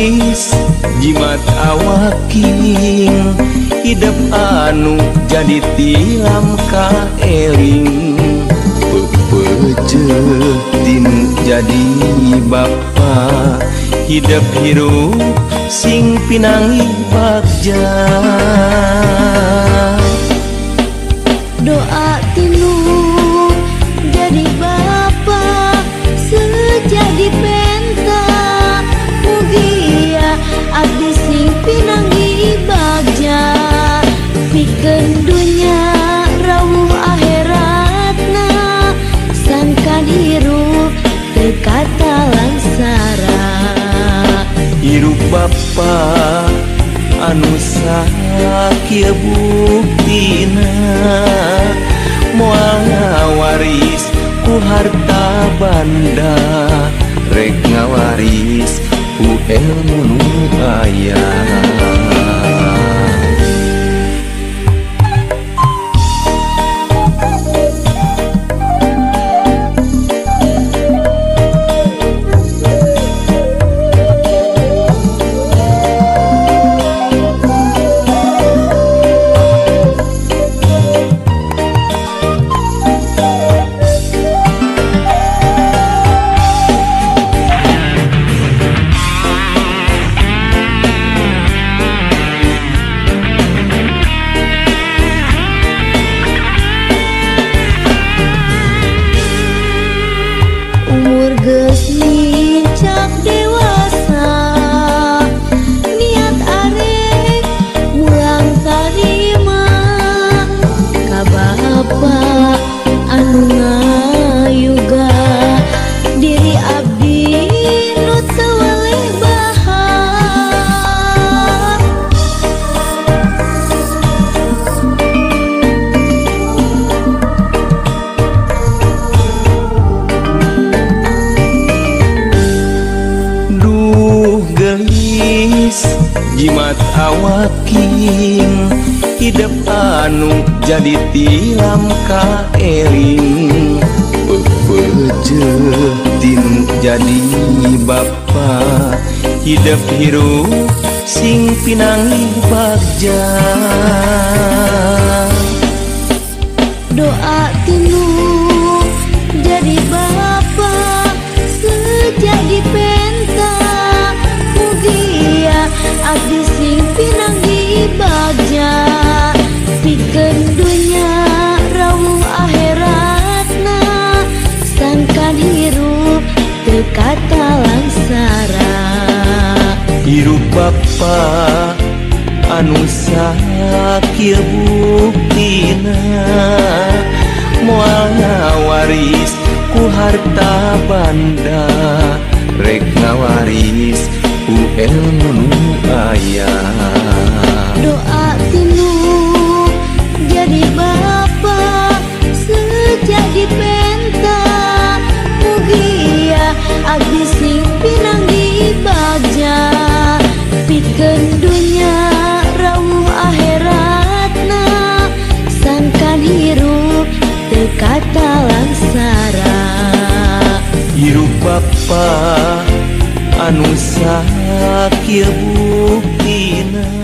Geulis jimat awaking hidep anu jadi tilam kaeling. Pepeuceuh tinu jadi bapa hidep hirup sing pinangi bagja. Doa tinu jadi bapa sejadi penta mugia abdi sing pinangi bagja. Pikeun dunya rawuh akhiratna sangkan hirup teu katalangsara. Hirup bapa anu sakieu buktina moal ngawaris ku harta banda rek ngawaris ku ilmu nu aya. Umur geus nincak dewasa niat arek mulang tarima ka bapa anu ngayuga diri abdi nu teu weleh bahar. Jimat awaking hidep anu jadi tilam kaeling. Pepeuceuh tinu jadi bapa hidep hirup sing pinangi bagja. Doa tinu jadi bapa sejadi penta mugia abdi sing pinangi bagja. Pikeun dunya rawuh akhiratna sangkan hirup teu katalangsara. Hirup bapa anu sakieu buktina moal ngawaris ku harta banda rek ngawaris ku ilmu nu aya. Doa tinu jadi bapa sejadi penta mugia abdi sing pinangi bagja. Pikeun dunya rawuh akhiratna sangkan hirup teu katalangsara. Hirup bapa anu sakieu buktina.